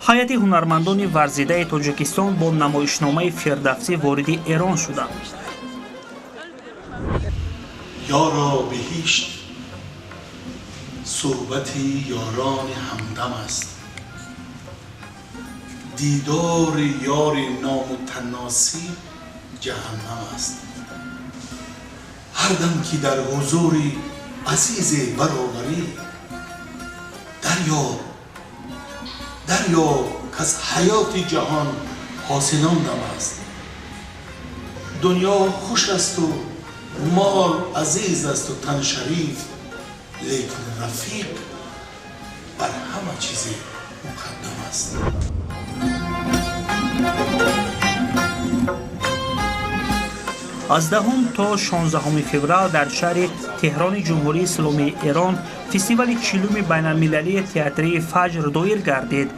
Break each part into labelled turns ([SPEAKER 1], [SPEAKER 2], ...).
[SPEAKER 1] Ҳайати ҳунармандони варзидаи Тоҷикистон бо намоишномаи Фирдавсӣ вориди Эрон шуданд.
[SPEAKER 2] Ёро, биҳишт суҳбати ёрони ҳамдам аст, дидори ёри номутаносӣ ҷаҳаннам аст. Ҳар дам ки дар ҳузури азизе бароварӣ, дарёб, дарёб, каз ҳаёти ҷаҳон ҳосил он дам аст. Дунё хуш асту мол азиз асту тан шариф, лекин рафиқ бар ҳама чизе муқаддам аст.
[SPEAKER 1] Аз 10 то 16 феврал дар шаҳри Теҳрони Ҷумҳурии Исломии Эрон фестивали 40-уми байналмилалии театрии Фаҷр доир гардид,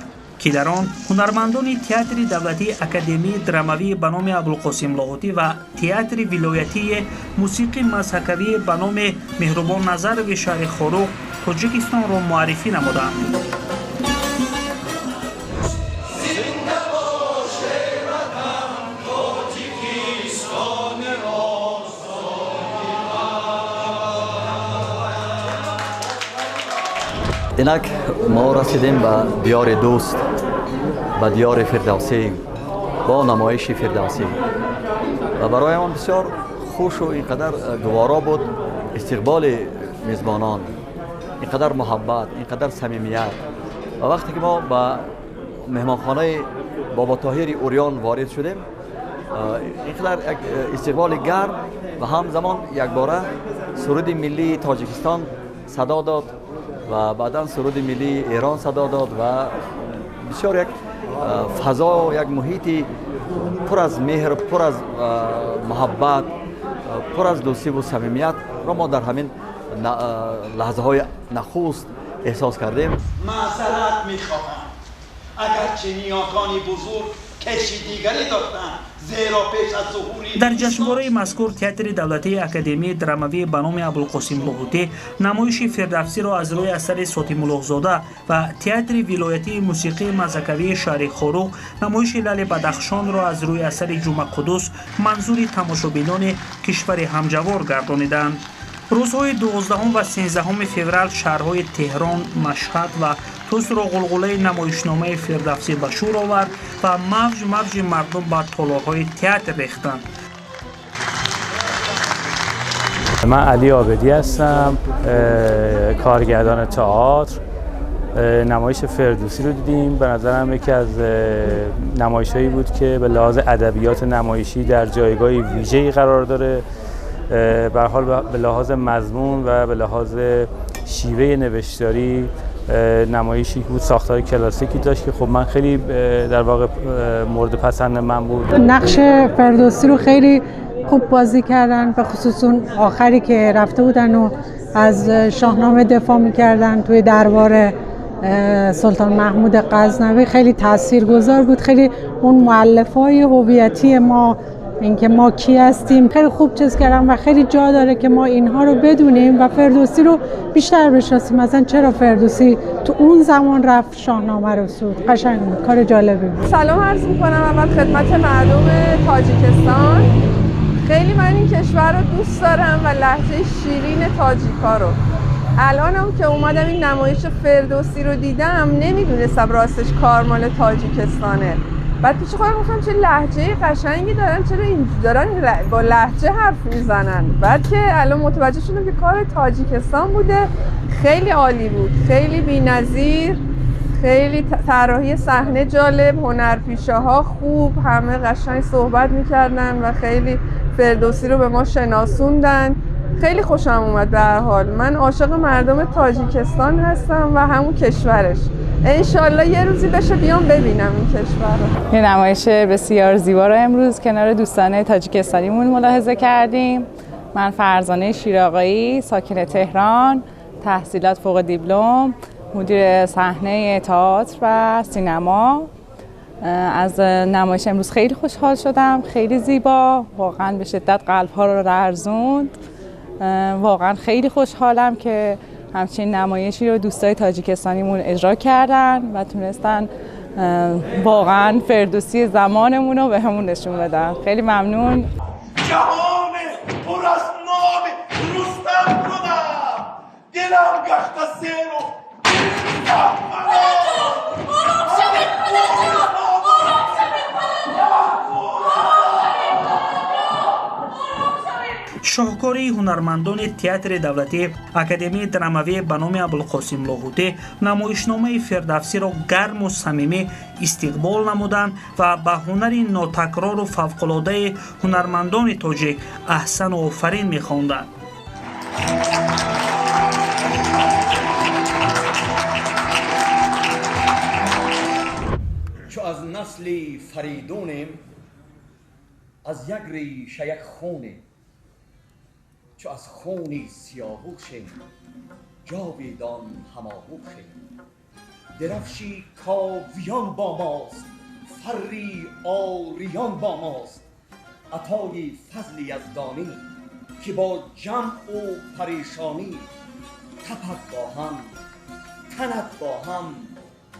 [SPEAKER 1] ки дар он ҳунармандони Театри давлатии академии драмавӣ ба номи Абулқосим Лоҳутӣ ва Театри вилоятии мусиқии мазҳакавӣ ба номи Меҳрубон Назарови шаҳри Хоруғ Тоҷикистонро муаррифӣ намуданд.
[SPEAKER 3] Инак мо расидем ба диёри дӯст, ба диёри Фирдавсӣ бо намоиши Фирдавсӣ ва бароямон бисёр хушу ин қадар гуворо буд истиқболи мезбонон, ин қадар муҳаббат, ин қадар самимият. Ва вақте ки мо ба меҳмонхонаи Боботоҳири Уриён ворид шудем, ин қадар як истиқболи гарм ва ҳамзамон якбора суруди миллии Тоҷикистон садо дод ва баъдан суруди миллии Эрон садо дод ва бисёр як фазо, як муҳити пур аз меҳр, пур аз муҳаббат, пур аз дӯстиву самимиятро мо дар ҳамин лаҳзаҳои нахуст эҳсос кардем.
[SPEAKER 4] Маъзарат мехоҳам, агарчи ниёкони бузург кеши дигаре доштанд, зеро пеш аз зуҳури
[SPEAKER 1] Дар ҷашнвораи мазкур Театри давлатии академии драмавӣ ба номи Абулқосим Лоҳутӣ намоиши Фирдавсиро аз рӯи асари Сотимуллоҳзода ва Театри вилоятии мусиқии мазҳакавии шаҳри Хоруғ намоиши Лали Бадахшонро аз рӯи асари Ҷумъақуддус манзури тамошобинони кишвари ҳамҷавор гардониданд. Рӯзҳои 12 ва 13 феврал шаҳрҳои Теҳрон, Машҳад ва Тусро ғулғулаи намоишномаи Фирдавсӣ ба шӯр овард ва мавҷ мавҷи мардум ба толорҳои театр рехтанд.
[SPEAKER 5] من علی عابدی هستم، کارگردان تئاتر. نمایش فردوسی رو دیدیم. به نظرم یکی از نمایش‌هایی بود که به لحاظ ادبیات نمایشی در جایگاه ویژه‌ای قرار داره. به حال به لحاظ مضمون و به لحاظ شیوه نوشتاری نمایشی بود ساختار کلاسیکی داشت که خب من خیلی در واقع مورد پسند من بود.
[SPEAKER 6] نقش فردوسی رو خیلی خوب بازی کردن، به خصوص اون آخری که رفته بودن و از شاهنامه دفاع میکردن توی دربار سلطان محمود غزنوی، خیلی تاثیرگذار بود. خیلی اون مؤلفه‌های هویتی ما، اینکه ما کی هستیم، خیلی خوب چیز کردن و خیلی جا داره که ما اینها رو بدونیم و فردوسی رو بیشتر بشناسیم. مثلا چرا فردوسی تو اون زمان رفت شاهنامه رو سرود؟ قشنگ بود، کار جالبی بود.
[SPEAKER 7] سلام عرض میکنم اول خدمت مردم تاجیکستان. خیلی من این کشور رو دوست دارم و لهجه شیرین تاجیکا رو. الانم که اومدم این نمایش فردوسی رو دیدم، نمیدونستم راستش کار مال تاجیکستانه. بعد پیش خودم گفتم چه لهجه قشنگی دارن، چرا این دارن با لهجه حرف میزنن؟ بعد که الان متوجه شدم که کار تاجیکستان بوده. خیلی عالی بود، خیلی بی‌نظیر، خیلی طراحی صحنه جالب، هنرپیشه ها خوب، همه قشنگ صحبت میکردن و خیلی فردوسی رو به ما شناسوندن. خیلی خوشم اومد. به هر حال من عاشق مردم تاجیکستان هستم و همون کشورش. انشالله یه روزی بشه بیام ببینم این کشور رو.
[SPEAKER 8] یه نمایش بسیار زیبا رو امروز کنار دوستان تاجیکستانیمون ملاحظه کردیم. من فرزانه شیراقایی، ساکن تهران، تحصیلات فوق دیپلم، مدیر صحنه تئاتر و سینما. از نمایش امروز خیلی خوشحال شدم، خیلی زیبا، واقعا به شدت قلب ها رو لرزوند. واقعا خیلی خوشحالم که همچین نمایشی رو دوستای تاجیکستانیمون اجرا کردن و تونستن واقعا فردوسی زمانمون رو به همون نشون بدن. خیلی ممنون.
[SPEAKER 2] جهان پر از نام رستم کنم، دلم گشت سیر و
[SPEAKER 1] шоҳкори ҳунармандони театри давлатии Академияи драмавӣ ба номи Абулқосим Лоҳутӣ намоишномаи Фирдавсиро гарму самимӣ истиқбол намуданд ва ба ҳунари нотакрору фавқулодаи ҳунармандони тоҷик аҳсану офарин мехонданд.
[SPEAKER 3] Чу аз насли Фаридунем, аз як реша як хунем, чу аз хуни сиёҳушем, ҷовидон ҳамоҳушем. Дерафши ковиён бо мост, фарри ориён бо мост. Атои фазли яздонӣ, ки бо ҷамъу парешонӣ тапад бо ҳам, танад бо ҳам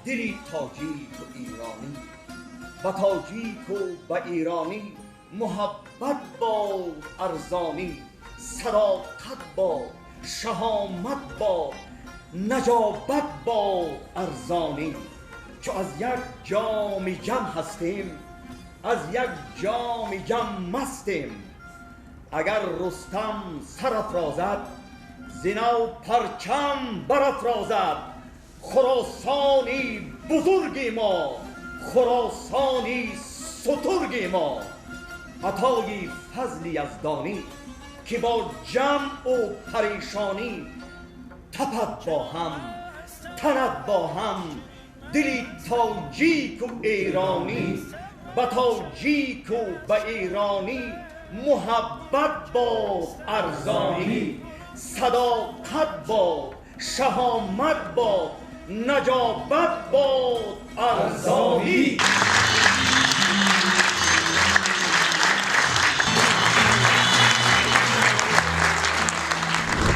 [SPEAKER 3] дили тоҷику эронӣ. Ба тоҷику ба эронӣ муҳаббат бод арзонӣ, садоқат бод, шаҳомат бод, наҷобат бод арзонӣ. Чу аз як ҷоми ҷам ҳастем, аз як ҷоми ҷам мастем. Агар Рустам сар афрозад, зи нав парчам барафрозад. Хуросони бузурги мо, Хуросони сутурги мо. Атои фазли яздонӣ, ки бо ҷамъу парешонӣ тапад бо ҳам, танад бо ҳам дили тоҷику эронӣ. Ба тоҷику ба эронӣ муҳаббат бод арзонӣ, садоқат бод, шаҳомат бод, наҷобат бод арзонӣ.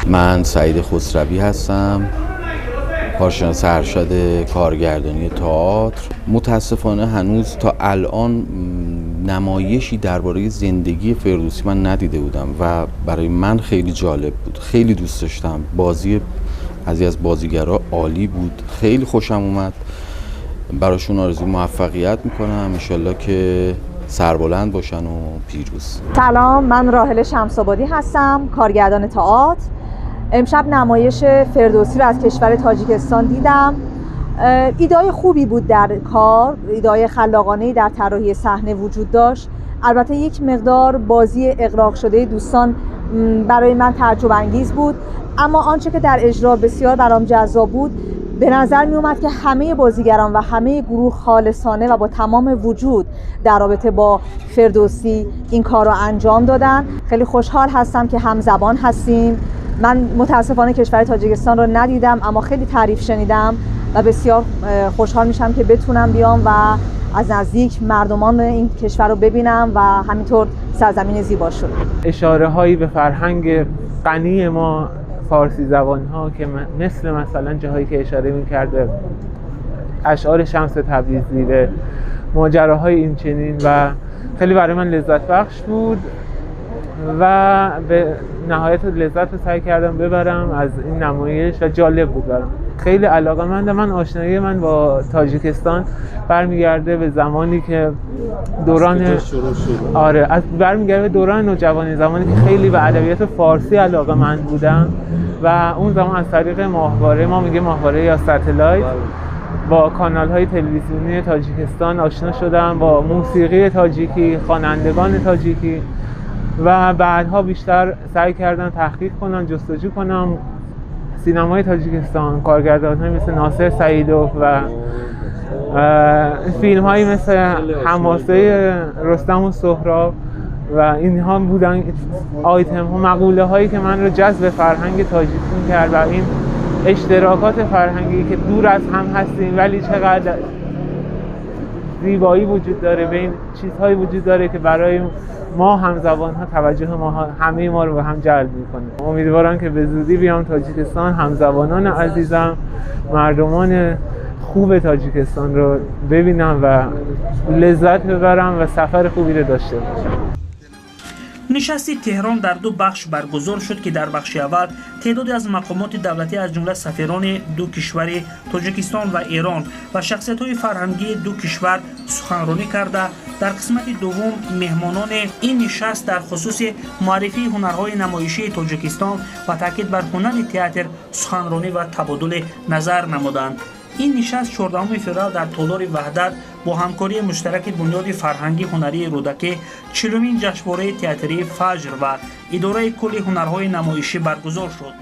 [SPEAKER 9] من سعید خسروی هستم، کارشناس ارشد کارگردانی تئاتر. متاسفانه هنوز تا الان نمایشی درباره زندگی فردوسی من ندیده بودم و برای من خیلی جالب بود، خیلی دوست داشتم. بازی از بازیگرا عالی بود، خیلی خوشم اومد. براشون آرزوی موفقیت میکنم، انشالله که سربلند باشن و پیروز.
[SPEAKER 10] سلام، من راحله شمس‌آبادی هستم، کارگردان تئاتر. امشب نمایش فردوسی رو از کشور تاجیکستان دیدم. ایده‌های خوبی بود در کار، ایده‌های خلاقانه‌ای در طراحی صحنه وجود داشت. البته یک مقدار بازی اغراق شده دوستان برای من تعجب انگیز بود، اما آنچه که در اجرا بسیار برام جذاب بود، به نظر می اومد که همه بازیگران و همه گروه خالصانه و با تمام وجود در رابطه با فردوسی این کار رو انجام دادن. خیلی خوشحال هستم که همزبان هستیم. من متاسفانه کشور تاجیکستان رو ندیدم، اما خیلی تعریف شنیدم و بسیار خوشحال میشم که بتونم بیام و از نزدیک مردمان این کشور رو ببینم و همینطور سرزمین زیباش رو.
[SPEAKER 11] اشاره هایی به فرهنگ غنی ما فارسی زبان ها که مثل مثلا جاهایی که اشاره میکرد به اشعار شمس تبریزی، به ماجراهای این چنین، و خیلی برای من لذت بخش بود و به نهایت لذت رو سعی کردم ببرم از این نمایش و جالب بود برام. خیلی علاقه‌مندم. من آشنایی من با تاجیکستان برمیگرده به زمانی که دوران آره از برمیگرده به دوران نوجوانی، زمانی که خیلی به ادبیات فارسی علاقه‌مند بودم و اون زمان از طریق ماهواره، ما میگه ماهواره یا satellite، با کانال‌های تلویزیونی تاجیکستان آشنا شدم، با موسیقی تاجیکی، خوانندگان تاجیکی و بعدها بیشتر سعی کردم تحقیق کنم، جستجو کنم سینمای تاجیکستان، کارگردان‌های مثل ناصر سعیدوف و فیلم‌هایی مثل حماسه رستم و سهراب و اینها بودن آیتم ها، مقوله هایی که من رو جذب فرهنگ تاجیکستان کرد و این اشتراکات فرهنگی که دور از هم هستیم ولی چقدر زیبایی وجود داره، به این چیزهایی وجود داره که برای ما همزبان ها توجه ما همه ما رو به هم جلب میکنه. امیدوارم که به زودی بیام تاجیکستان، همزبانان عزیزم، مردمان خوب تاجیکستان رو ببینم و لذت ببرم و سفر خوبی رو داشته باشم.
[SPEAKER 1] Нишасти Теҳрон дар ду бахш баргузор шуд, ки дар бахши аввал теъдоде аз мақомоти давлатӣ, аз ҷумла сафирони ду кишвари Тоҷикистон ва Эрон ва шахсиятҳои фарҳангии ду кишвар суханронӣ карда, дар қисмати дуввум меҳмонони ин нишаст дар хусуси муаррифии ҳунарҳои намоишии Тоҷикистон ва таъкид бар ҳунари театр суханронӣ ва табодули назар намуданд. Ин нишаст 14 феврал дар толори Ваҳдат бо ҳамкории муштараки Бунёди фарҳангӣ ҳунарии Рӯдакӣ, 40-умин ҷашнвораи театрии Фаҷр ва Идораи кулли ҳунарҳои намоишӣ баргузор шуд.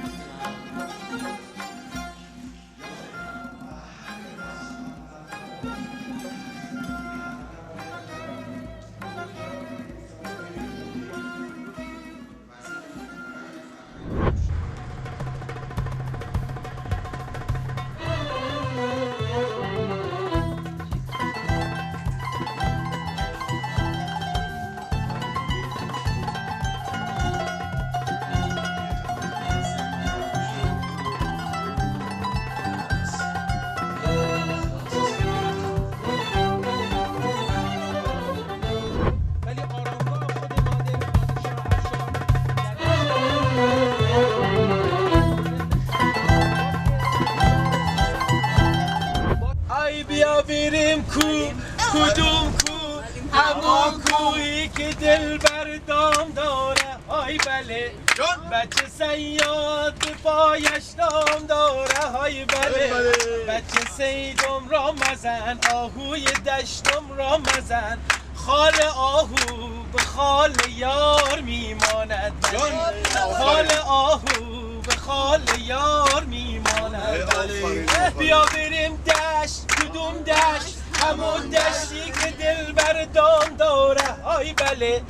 [SPEAKER 12] کدوم کو؟ همون کویی که دل بردام داره، های بله. بچه صیاد به پایش دام داره، های بله. بچه صیدم را مزن، آهوی دشتم را مزن، خال آهو به خال یار میماند، خال آهو به خال یار میماند. بیا بریم دشت، کدوم دشت؟ همون دشتی که دل بردام داره، های بله.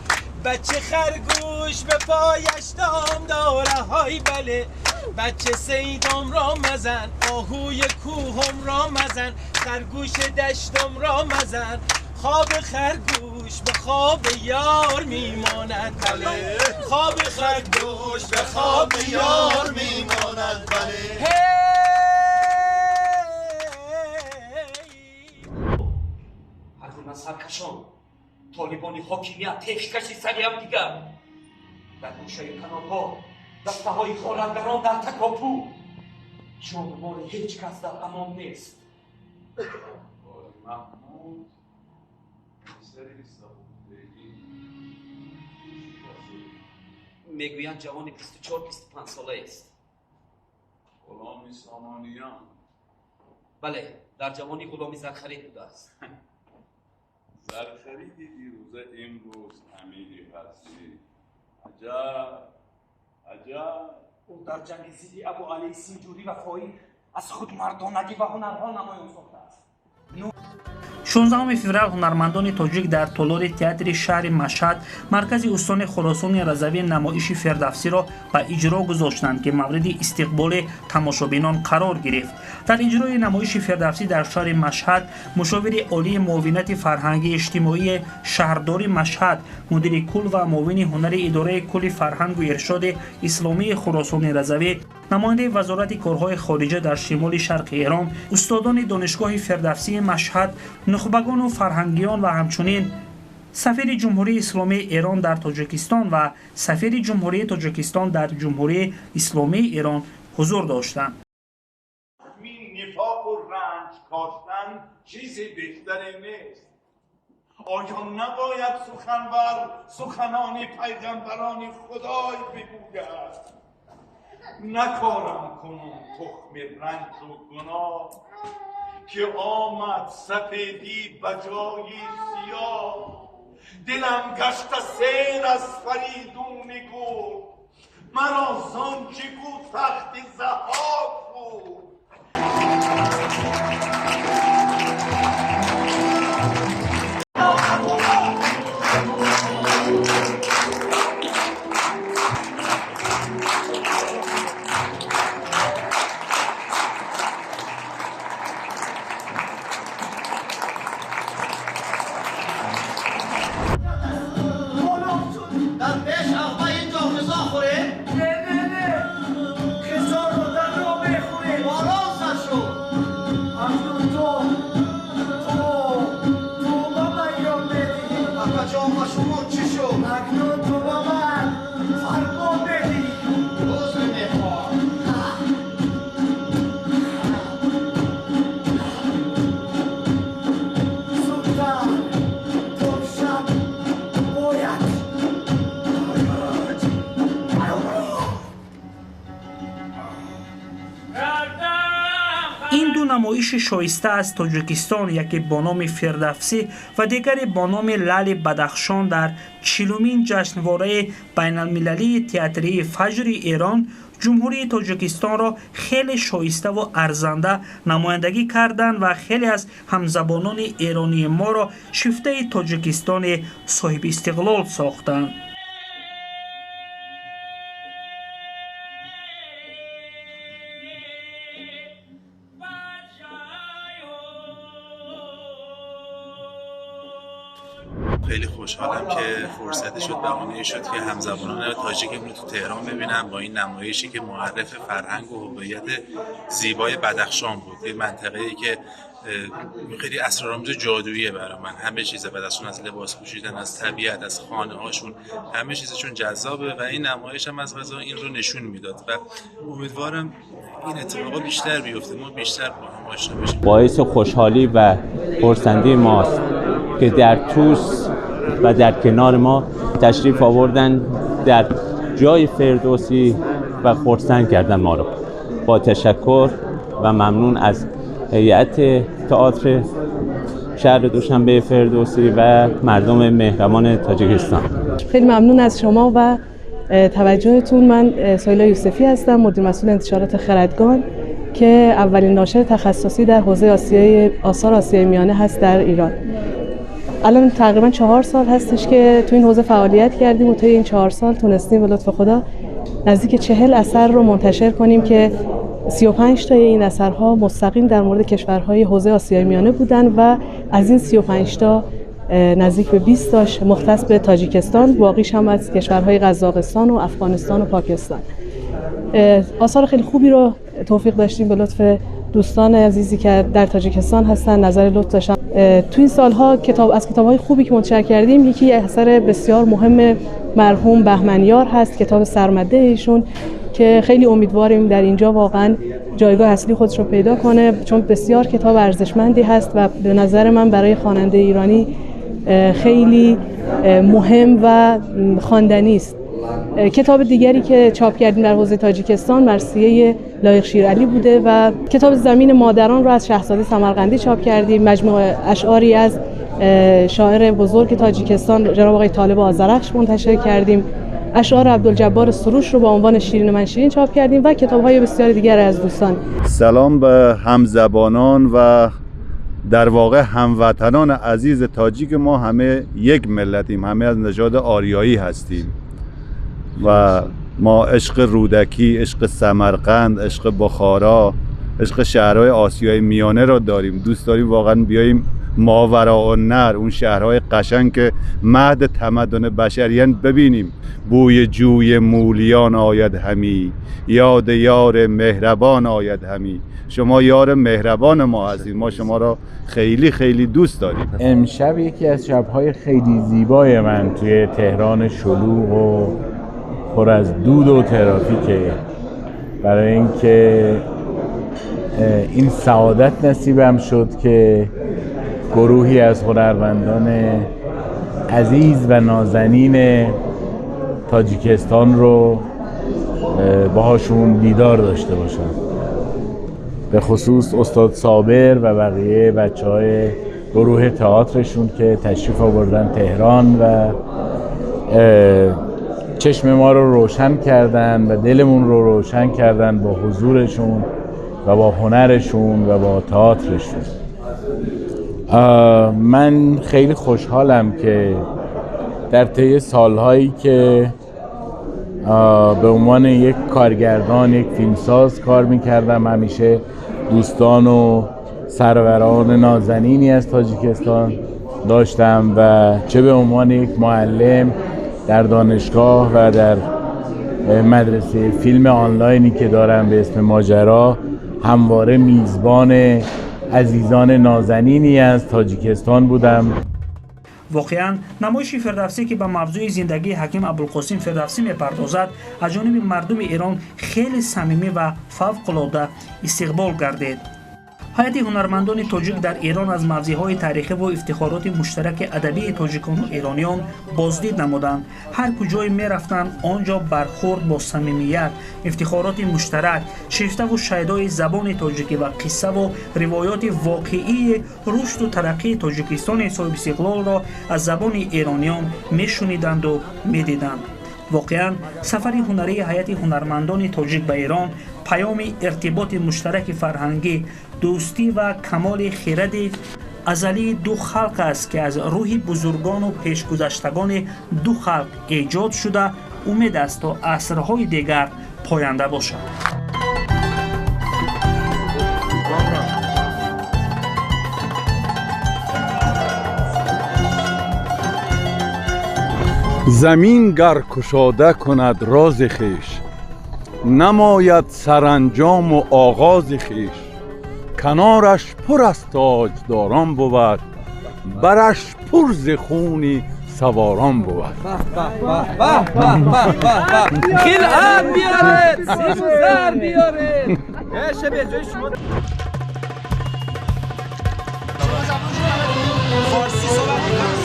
[SPEAKER 12] بچه خرگوش به پایش دام داره، های بله. بچه صیدم را مزن، آهوی کوهم را مزن، خرگوش دشتم را مزن، خواب خرگوش به خواب یار میماند، بله. خواب خرگوش به خواب یار میماند، بله.
[SPEAKER 13] Саркашон толибони ҳокимият тешкаши сари ҳамдигар дар гӯшаю канорҳо, дастаҳои хонандарон дар такопӯ, ҷону моли ҳеҷ кас дар амон нест.
[SPEAKER 14] Маҳмуд писари Сабукдегӣ.
[SPEAKER 13] Мегӯянд ҷавони 24-25 солаест.
[SPEAKER 14] Ғуломи Сомониён?
[SPEAKER 13] Бале, дар ҷавонӣ ғуломи зархарид будааст.
[SPEAKER 14] Зархариди дирӯза имрӯз амири Ғазнӣ. Аҷаб, аҷаб!
[SPEAKER 13] Ӯ дар ҷанги зидди Абуалии Синҷурӣ ва Фоиқ аз худ мардонагӣ ва ҳунарҳо намоён сохтааст.
[SPEAKER 1] 16 феврал ҳунармандони тоҷик дар толори театри шаҳри Машҳад, маркази устони Хуросони Разавӣ, намоиши Фирдавсиро ба иҷро гузоштанд, ки мавриди истиқболи тамошобинон қарор гирифт. Дар иҷрои намоиши Фирдавсӣ дар шаҳри Машҳад мушовири олии муовинати фарҳангии иҷтимоии шаҳрдори Машҳад, мудири кул ва муовини ҳунари Идораи кулли фарҳангу иршоди исломии Хуросони Разавӣ, намояндаи Вазорати корҳои хориҷа дар шимоли шарқи Эрон, устодони Донишгоҳи Фирдавсии Машҳад, нухбагону фарҳангиён ва ҳамчунин сафири Ҷумҳурии Исломии Эрон дар Тоҷикистон ва сафири Ҷумҳурии Тоҷикистон дар Ҷумҳурии Исломии Эрон ҳузур доштанд.
[SPEAKER 14] Нифоқу ранҷ коштан чизи беҳтаре нест. Оё набояд суханвар суханони пайғамбарони Худой бигӯяд? Накорам кунун тухми ранҷу гуноҳ, ки омад сафедӣ ба ҷои сиёҳ. Дилам гашта сер аз Фаридуни гурд, маро зон чӣ гӯ тахти Заҳҳок буд.
[SPEAKER 4] در پیش اقبای اینجا غذا خوریم؟ نه نه نه، غذا رو در
[SPEAKER 1] Ин ду намоиши шоиста аз Тоҷикистон, яке бо номи Фирдавсӣ ва дигаре бо номи Лаъли Бадахшон, дар 40-умин ҷашнвораи байналмилалии театрии Фаҷри Эрон Ҷумҳурии Тоҷикистонро хеле шоиставу арзанда намояндагӣ карданд ва хеле аз ҳамзабонони эронии моро шифтаи Тоҷикистони соҳибистиқлол сохтанд.
[SPEAKER 15] خیلی خوشحالم که فرصتی شد، بهانه‌ای شد که همزبانان تاجیکمون رو تو تهران ببینم با این نمایشی که معرف فرهنگ و هویت زیبای بدخشان بود. یه منطقه‌ای که خیلی اسرارآمیز جادوییه برای من. همه چیز بدخشان، از لباس پوشیدن، از طبیعت، از خانه‌هاشون، همه چیزشون جذابه و این نمایش هم از قضا این رو نشون میداد و امیدوارم این اتفاقا بیشتر بیفته، ما بیشتر با هم آشنا بشیم.
[SPEAKER 16] باعث خوشحالی و خرسندی ماست که در توس و در کنار ما تشریف آوردن در جای فردوسی و خرسند کردن ما رو. با تشکر و ممنون از هیئت تئاتر شهر دوشنبه فردوسی و مردم مهربان تاجیکستان.
[SPEAKER 17] خیلی ممنون از شما و توجهتون. من سهیلا یوسفی هستم، مدیر مسئول انتشارات خردگان که اولین ناشر تخصصی در حوزه آثار آسیای میانه هست در ایران. الان تقریبا 4 سال هستش که تو این حوزه فعالیت کردیم و توی این 4 سال تونستیم به لطف خدا نزدیک 40 اثر رو منتشر کنیم که 35 تای این اثرها مستقیم در مورد کشورهای حوزه آسیای میانه بودن و از این 35 تا نزدیک به 20 تاش مختص به تاجیکستان، باقیش هم از کشورهای قزاقستان و افغانستان و پاکستان. آثار خیلی خوبی رو توفیق داشتیم به لطف دوستان عزیزی که در تاجیکستان هستن، نظر لطف داشتن. تو این سالها از کتاب‌های خوبی که منتشر کردیم، یکی اثر بسیار مهم مرحوم بهمنیار هست، کتاب سرمده ایشون که خیلی امیدواریم در اینجا واقعا جایگاه اصلی خودش رو پیدا کنه، چون بسیار کتاب ارزشمندی هست و به نظر من برای خواننده ایرانی خیلی مهم و خواندنی است. کتاب دیگری که چاپ کردیم در حوزه تاجیکستان مرثیه لایق شیرعلی بوده و کتاب زمین مادران رو از شهزاده سمرقندی چاپ کردیم، مجموعه اشعاری از شاعر بزرگ تاجیکستان جناب آقای طالب آذرخش منتشر کردیم، اشعار عبدالجبار سروش رو با عنوان شیرین من شیرین چاپ کردیم و کتاب‌های بسیار دیگر از دوستان.
[SPEAKER 18] سلام به همزبانان و در واقع هموطنان عزیز تاجیک. ما همه یک ملتیم، همه از نژاد آریایی هستیم و ما عشق رودکی، عشق سمرقند، عشق بخارا، عشق شهرهای آسیای میانه را داریم. دوست داریم واقعا بیاییم ماوراء النهر، اون شهرهای قشنگ که مهد تمدن بشریان ببینیم. بوی جوی مولیان آید همی، یاد یار مهربان آید همی. شما یار مهربان ما هستید، ما شما را خیلی خیلی دوست داریم.
[SPEAKER 19] امشب یکی از شب‌های خیلی زیبای من توی تهران شلوغ و پر از دود و ترافیکه، برای اینکه این سعادت نصیبم شد که گروهی از هنرمندان عزیز و نازنین تاجیکستان رو باهاشون دیدار داشته باشم، به خصوص استاد صابر و بقیه بچه‌های گروه تئاترشون که تشریف آوردن تهران و چشم ما رو روشن کردن و دلمون رو روشن کردن با حضورشون و با هنرشون و با تئاترشون. من خیلی خوشحالم که در طی سالهایی که به عنوان یک کارگردان، یک فیلمساز کار میکردم، همیشه دوستان و سروران نازنینی از تاجیکستان داشتم و چه به عنوان یک معلم در دانشگاه و در مدرسه فیلم آنلاینی که دارم به اسم ماجرا، همواره میزبان عزیزان نازنینی از تاجیکستان بودم.
[SPEAKER 1] воқеан намоиши Фирдавсӣ, ки ба мавзӯи зиндагии ҳаким Абулқосим Фирдавсӣ мепардозад, аз ҷониби мардуми Эрон хеле самимӣ ва фавқулода истиқбол гардид. Ҳайати ҳунармандони тоҷик дар Эрон аз мавзеъҳои таърихӣ ва ифтихороти муштараки адабии тоҷикону эрониён боздид намуданд. Ҳар куҷое мерафтанд, он ҷо бархӯрд бо самимият, ифтихороти муштарак, шифтаву шайдои забони тоҷикӣ ва қиссаву ривоёти воқеии рушду тараққии Тоҷикистони соҳибистиқлолро аз забони эрониён мешуниданду медиданд. Воқеан, сафари ҳунарии ҳайати ҳунармандони тоҷик ба Эрон паёми иртиботи муштараки фарҳангӣ, дӯстӣ ва камоли хиради азалии ду халқ аст, ки аз рӯҳи бузургону пешгузаштагони ду халқ эҷод шуда, умед аст то асрҳои дигар поянда бошад.
[SPEAKER 14] Замин гар кушода кунад рози хеш, намояд саранҷому оғози хеш. Канораш пур аз тоҷдорон бувад, бараш пур зи хуни саворон бувад.
[SPEAKER 12] Хилъат биёред, симу зар биёред.
[SPEAKER 4] فارسی صحبت می‌کنم.